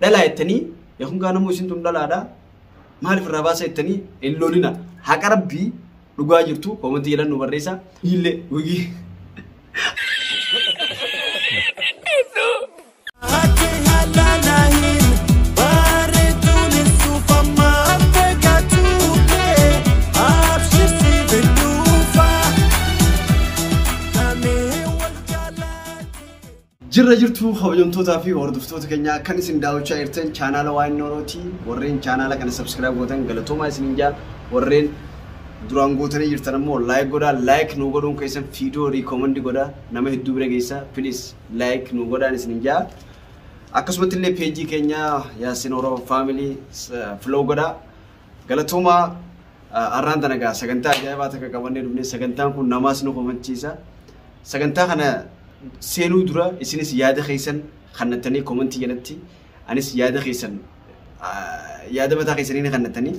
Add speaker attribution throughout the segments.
Speaker 1: Dhalaa jettanii yookiin kaan immoo isin tun dhalaadha maaliif irraa baasa jettanii hin lolina. Haqa rabbii dhugaa jirtu koomentii jedhan nu barreessa. Illee wigii. Jirra jirtu kabajamtootaa fi hordoftoota keenya kan isin daawwachaa jirtan chaanaala Waan Noorooti. Warreen chaanaala kana subscribe gootan galatoomaa isiniin jaa. Warreen duraan gootanii jirtan ammoo like godhaa. Like nu godhuun keessan viidiyoo recommend godhaa. Nama hedduu bira geessa. Please like nu godhaan isiniin jaa. Akkasumatti illee peejii keenya Yaasin Oromoo Family follow godhaa. Galatoomaa har'aan tana gaa sagantaa ajaa'ibaa takka qabannee dhufne. Sagantaan kun namaas nu komachiisa. Sagantaa kana seenuu dura isinis yaada keessan kannattanii komentii jalatti anis yaada keessan yaada mataa keessanii ni kannattanii.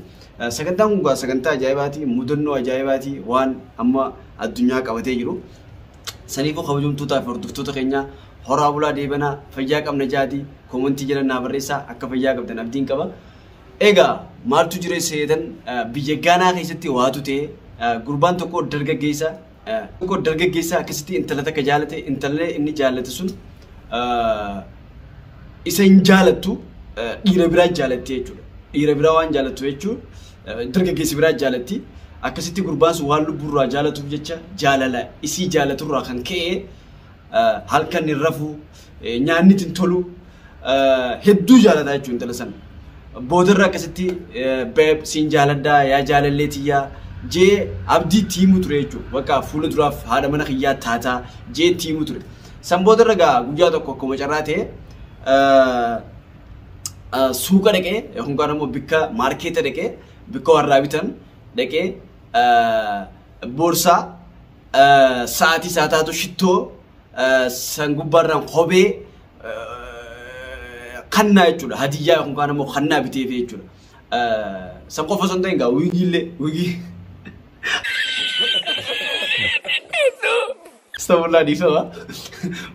Speaker 1: Sagantaan kun gaa sagantaa ajaa'ibaati, mudannoo ajaa'ibaati waan amma addunyaa qabatee jiru. Saniifuu kabajamtootaa fi hordoftoota keenya horaa bulaa deebanaa fayyaa qabna jaati komentii jala naa barreessaa akka fayyaa qabdan abdiin qaba. Egaa maaltu jira seetan biyya Gaanaa keessatti waatu ta'e gurbaan tokko dargaggeessa tokko dargaggeessa akkasitti intala takka jaalate. Intalli inni jaallate sun isa hin jaalattu, dhiira biraa jaalatti jechuudha. Dhiira biraa waan jaalattu jechuun dargaggeessi biraa jaalatti. Akkasitti gurbaan sun waan lubbuurraa jaalatuuf jecha jaalala isii jaalaturraa kan ka'e halkan hin rafu, nyaanni hin tolu, hedduu jaalata jechuudha intala sana. Boodarra akkasitti babe siin jaaladhaa yaa jaalallee tiyyaa jee abdii itti himuu ture jechuudha. Bakka fuula duraaf haadha mana kiyyaa taataa jee itti himuu ture. San boodarra gaa guyyaa tokko akkuma carraa ta'e suuqa dhaqee yookaan immoo bikka maarkeeta dhaqee bikka warraa bitan dhaqee boorsaa sa'aatii isaa taatu shittoo san gubbaarraan kophee kannaa jechuudha. Hadiyyaa yookaan immoo kannaa biteef jechuudha. San qofa osoo hin ta'in gaa wiigiillee wiigii. Astagfirullah dhiifama.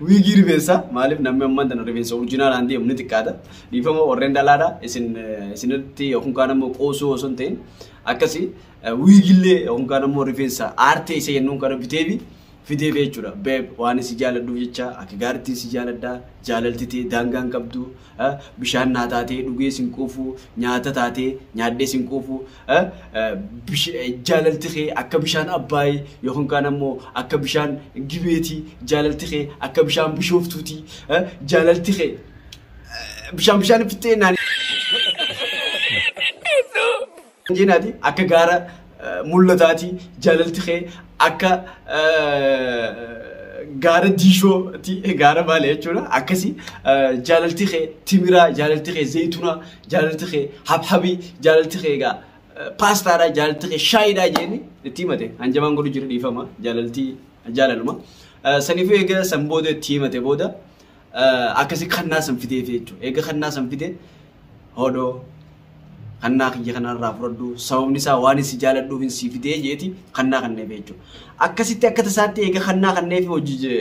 Speaker 1: Wiigii rifeensaa maaliif namni ammaan tana rifeensa orijinaalaan deemu ni xiqqaata. Dhiifama warreen dhalaadha isin isinitti yookaan kaan immoo qoosuu osoo hin ta'in akkasii wiigiillee yookaan kaan immoo rifeensa aartee isa jennuun kana biteefi fideef jechuudha. Babe waan si jaaladhuuf jecha akka gaariitti si jaaladha. Jaalalti ta'e daangaan qabdu bishaan naa taatee dhugee sin quufu, nyaata taatee nyaadhee sin quufu, jaalalti kee akka bishaan Abbaayee yookaan kaan ammoo akka bishaan Gibeetii, jaalalti kee akka bishaan Bishooftuutii, jaalalti kee bishaan bishaan fixxee naan jeenaati akka gaara mul'ataati, jaalalti kee akka gaara diishooti gaara maali jechuudha. Akkasii jaalalti kee timiraa, jaalalti kee zayituunaa, jaalalti kee habhabii, jaalalti kee egaa paastaadha, jaalalti kee shaayiidha jeeni itti himate. Hanjamaan godhu jiru dhiifama jaalalti jaalaluma. Saniifuu egaa san booda itti himate booda akkasii kannaa san fideef jechuudha. Egaa kannaa san fide hodhoo kannaa kiyya kanarraa fudhadhu sababni isaa waan si jaaladhuuf hin si fidee jeeti kannaa kanneef jechuudha. Akkasitti akka tasaatti eega kannaa kanneef hojii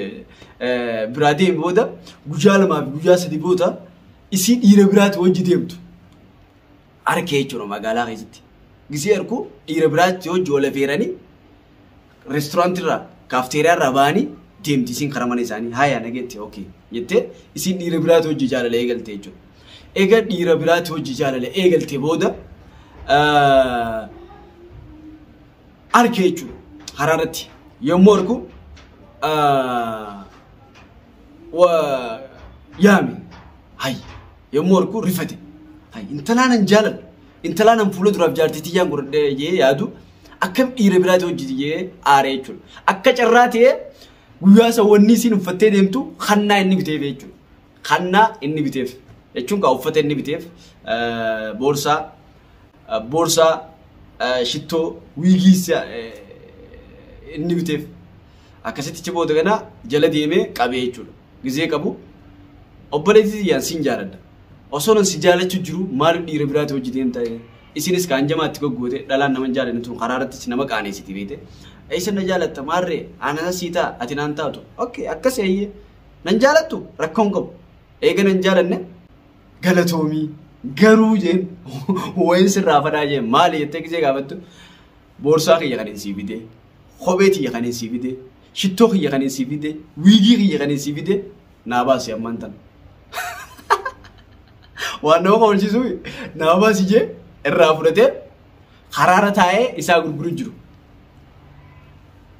Speaker 1: biraa deeme booda guyyaa 2 fi guyyaa 3 booda isii dhiira biraatti hojii deemtu arkee jechuudha magaalaa keessatti. Gisee arku dhiira biraatti hojii wal affeeranii reestooraantiirraa kaafteeriyaarraa ba'anii deemti isiin karaa mana isaanii haaya nageetti okay jettee isiin dhiira biraatti hojii jaalala eegalte jechuudha. Egaa dhiira biraatti hojii jaalala eegalte booda arke jechuudha karaa irratti yommuu argu yaame hay yommuu argu rifate hay intalaan an jaaladhu intalaan an fuula duraaf jaartii tiyyaan godhadhee jee yaadu akkam dhiira biraatti hojii jee aare jechuudha. Akka carraa ta'ee guyyaa isa wanni isiin uffattee deemtu kannaa inni biteef jechuudha. Kannaa inni biteef jechuun kaa uffata inni biteef boorsaa shittoo wiigii inni biteef akkasitti booda kana jala deemee qabee jechuudha. Gizee qabu obboleettii tiyyaan siin jaaladha. Osoo nan si jaalachuu jiru maaliif dhiira biraatti hojii deemta? Isinis kaan jamaatti goggoote dhalaan nama jaalanne tun karaa irrattis nama qaaneessiti beekte. Eessa na jaalatta maarree ana sii ta'a ati naan taatu. Okay akkas eeyyee nan jaalattu rakkoon qabu. Eega nan jaalanne Galatoomii garuu jeen wayin sirraa fadhaa jeen maali jettee gisee gaafattu boorsaa kiyya kan hin sii fide, kophee tiyya kan hin sii fide, shittoo kiyya kan hin sii fide, wiigii kiyya kan hin sii fide naa baasi ammaan tana. Waan nama kofalchiisu naa baasi jee irraa fudhatee karaarra taa'ee isaa gurguru jiru.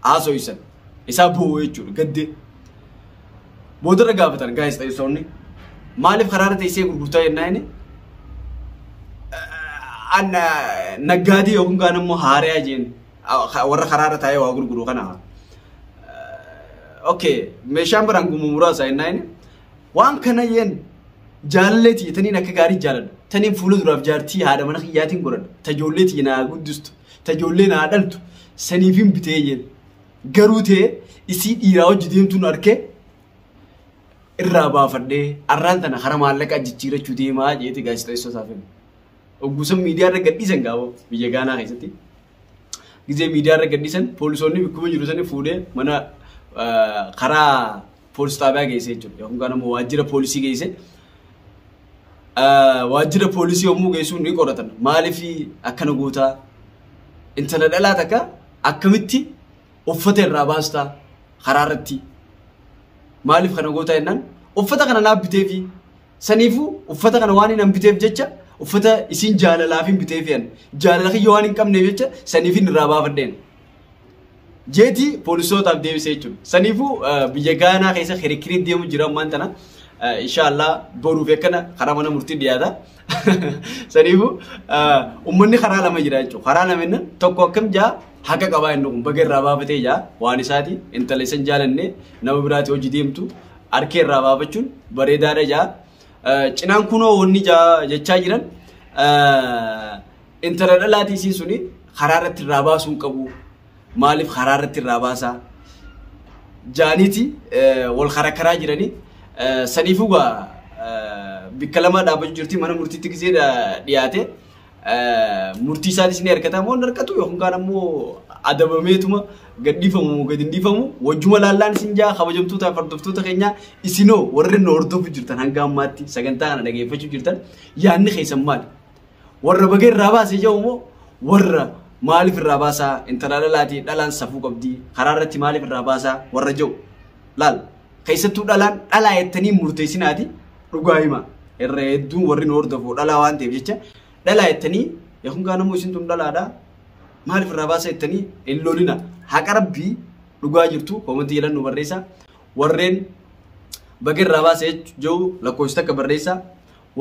Speaker 1: Haasoo isan isaa bo'oo jechuudha gaddee. Boodarra gaafatan gaazexeessonni maaliif karaarra teessee gurgurtaa jennaa inni naggaadii yookiin kaan immoo haariyaa jeen warra karaarra taa'ee waa gurguru kana. Okay, meeshaan biraan gumu muraasa jennaa inni waan kana jeen jaalallee tiyya taniin akka gaarii jaaladha. Taniin fuula duraaf jaartii haadha mana kiyyaatiin godhadha. Tajoollee tiyya naa guddistu, tajoollee naa dhaltu saniifin bitee jeen. Garuu ta'ee isii dhiiraa hojii deemtuun arkee irraa baafadhee arraan tana hara maallaqaa jijjiirachuu deemaa jeeti gaazexeessootaaf hime. Ogguusan miidiyaa irra gadhiisan gaafa biyya Gaanaa keessatti. Gizee miidiyaa irra gadhiisan poolisoonni bikkuma jiru sani fuudhee mana karaa poolis xaabiyaa geesse jechuudha. Yookaan kaan immoo waajjira poolisii geesse. Waajjira poolisii yommuu geessu ni qoratan. Maaliif akkana gootaa? Intala dhalaa takka akkamitti uffata irraa baastaa karaa irratti? Maaliif kana gootaa jennaan uffata kana naaf biteefi saniifuu uffata kana waan hin biteef jecha uffata isin jaalalaaf hin biteefi an jaalala kiyya waan hin qabneef jecha saniif hin irraa baafadheen. Jeetii poolisootaaf deebisee jechuudha. Saniifuu biyya Gaanaa keessa kirikiriin deemu jira ammaan tana. Inshaallah boruuf akkana karaa mana murtii dhiyaata. Saniifuu uummanni karaa lama jira jechuudha. Karaa lama inni tokko akkam jaa haqa qabaa inni kun baga irraa baafatee jaa waan isaati intala isan jaalanne nama biraati hojii deemtu harkee irraa baafachuun bareedaadha jaa. Cinaan kunoo wanni jechaa jiran intala dhalaatii isiin suni karaa irratti irraa baasuu hin qabu. Maaliif karaa irratti irraa baasaa? Jaaniiti wal karaa jiranii. Saniifuu gaa bikka lama dhaabbachuu jirti mana murtiitti gisee dhiyaate murtii isaatis ni argata moo hin argatu yookaan kaan ammoo adabameetuma gadhiifamu moo gadi hin dhiifamu wajjuma laallaan isin jaa kabajamtoota fi hordoftoota keenyaa isinoo warri nu hordofu jirtan hanga ammaatti sagantaa kana dhageeffachuu jirtan yaadni keessan maali? Warra baga irraa baase jedhu moo warra maaliif irraa baasaa intala dhalaatii dhalaan safuu qabdii karaa irratti maaliif irraa baasaa warra jedhu laal keessattuu dhalaan dhalaa jettanii murteessinaati dhugaa hima irra hedduun warri nu hordofu dhalaa waan ta'eef jecha dhalaa jettanii yookaan kaan immoo isin tun dhalaadha maaliif irraa baasa jettanii hin lolina haqa rabbii dhugaa jirtu koomentii jalan nu barreessa warreen baga irraa baasa jedhu lakkoofsa takka barreessa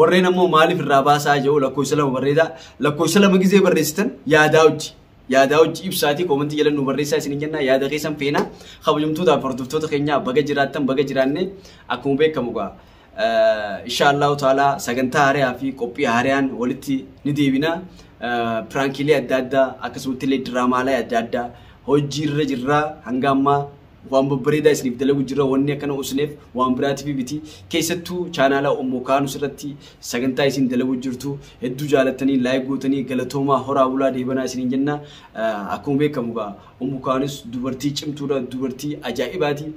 Speaker 1: warreen ammoo maaliif irraa baasaa jedhu lakkoofsa lama barreessa lakkoofsa lama gizee barreessitan yaadaa hojii ibsaatii koomentii jalan nu barreessaa isin jenna yaada keessan feena kabajamtootaaf hordoftoota keenyaa baga jiraattan baga jiraanne akkuma beekamu gaa inshaallahu ta'ala sagantaa haariyaa fi qophii haariyaan walitti ni deebina piraankiilee adda addaa akkasumatti illee diraamaalee adda addaa hojiirra jirra hanga ammaa waan babbareedaa isiniif dalagu jira wanni akkana usneef waan biraatiif miti keessattuu chaanaala Ummu Kaanus irratti sagantaa isin dalagu jirtu hedduu jaalattanii laayik gootanii galatoomaa horaa bulaa deebanaa isiniin jenna. Akkuma beekamu gaa Ummu Kaanus dubartii cimtuudha dubartii ajaa'ibaati.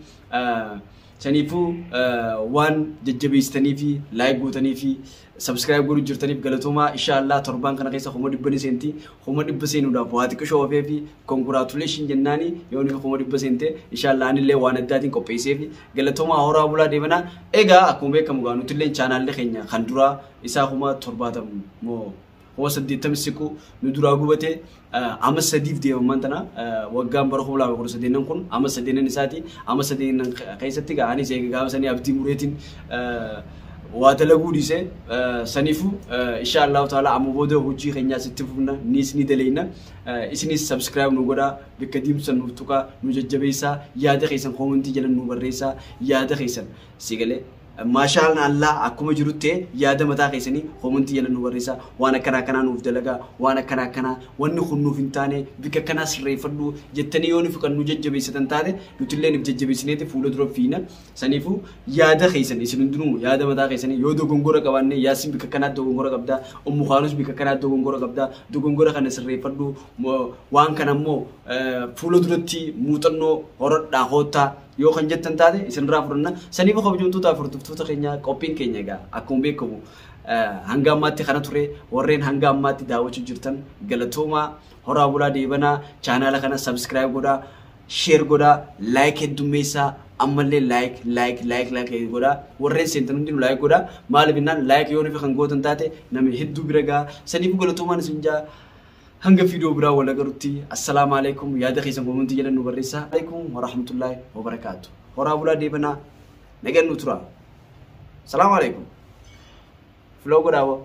Speaker 1: Saniifuu waan jajjabeessitanii fi laayik gootanii fi sabskiraayib godhuu jirtaniif galatoomaa inshaallah torbaan kana keessa 100,000 seenti 100,000 seenuudhaaf waa xiqqishoo hafee fi konkuraatuleeshin jennaani yoo nuyi 100,000 seente inshaallah anillee waan addaatiin qopheessee fi galatoomaa horaa bulaa deebanaa. Egaa akkuma beekamu gaa nutillee chaanaallee keenya kan duraa isaa 70,000 moo 80,000 siqu nu duraa gubate amma sadiif deemaman tana waggaan bara 2013 kun amma sadeenan isaati amma sadeenan keessatti gaa anis eega gaafa sanii abdii mureetiin waa dalaguu dhiise saniifuu inshaallahu ta'ala amma booda hojii keenyaa sitti fufna niis ni daleeyna isinis sabskiraayib nu godhaa bakka diimsan nuuf tuqaa nu jajjabeessaa yaada keessan koomentii jala nu barreessaa yaada keessan si galee maashaan Allah akkuma jirutti yaada mataa keessanii koomentii jala nu barreessaa waan akkanaa akkanaa nuuf dalagaa waan akkanaa akkanaa wanni kun nuuf hin taane bikka akkanaa sirreeffadhu jettanii yoo nuuf kan nu jajjabeessitan taate nutillee nuuf jajjabeessineeti fuula dura fiina saniifuu yaada keessan isin hundinuu yaada mataa keessanii yoo dogongora qabaanne yaasin bikka akkanaa dogongora qabdaa Ummu Kaanus bikka akkanaa dogongora qabdaa dogongora kana sirreeffadhu waan kana immoo fuula duratti muuxannoo horadhaa hoottaa yoo kan jettan taate isinirraa fudhanna. Saniif kabajamtoota fi hordoftoota keenya qophiin keenya egaa akkuma beekamu Hanga ammaatti kana ture. Warreen hanga ammaatti daawwachuu jirtan galatoomaa, horaa bulaa deebanaa. Chaanaala kana subscribe godhaa, share godhaa, like heddummeessaa. Ammallee like, like, like, like godhaa. Warreen seentan hundinuu like godhaa. Maaliif jennaan, like yoo nufi kan gootan taate namni hedduu bira gaha. Saniifuu galatoomaan isin jaa. Hanga viidiyoo biraa wal agarutti, assalaamu alaikum. Yaada keessan comment jedhan nu barreessaa. Alaikum warahmatullaahi wabarakaatu. Horaa bulaa deebanaa, nagaan nu tura. Salaamu alaikum. Follow godhaa.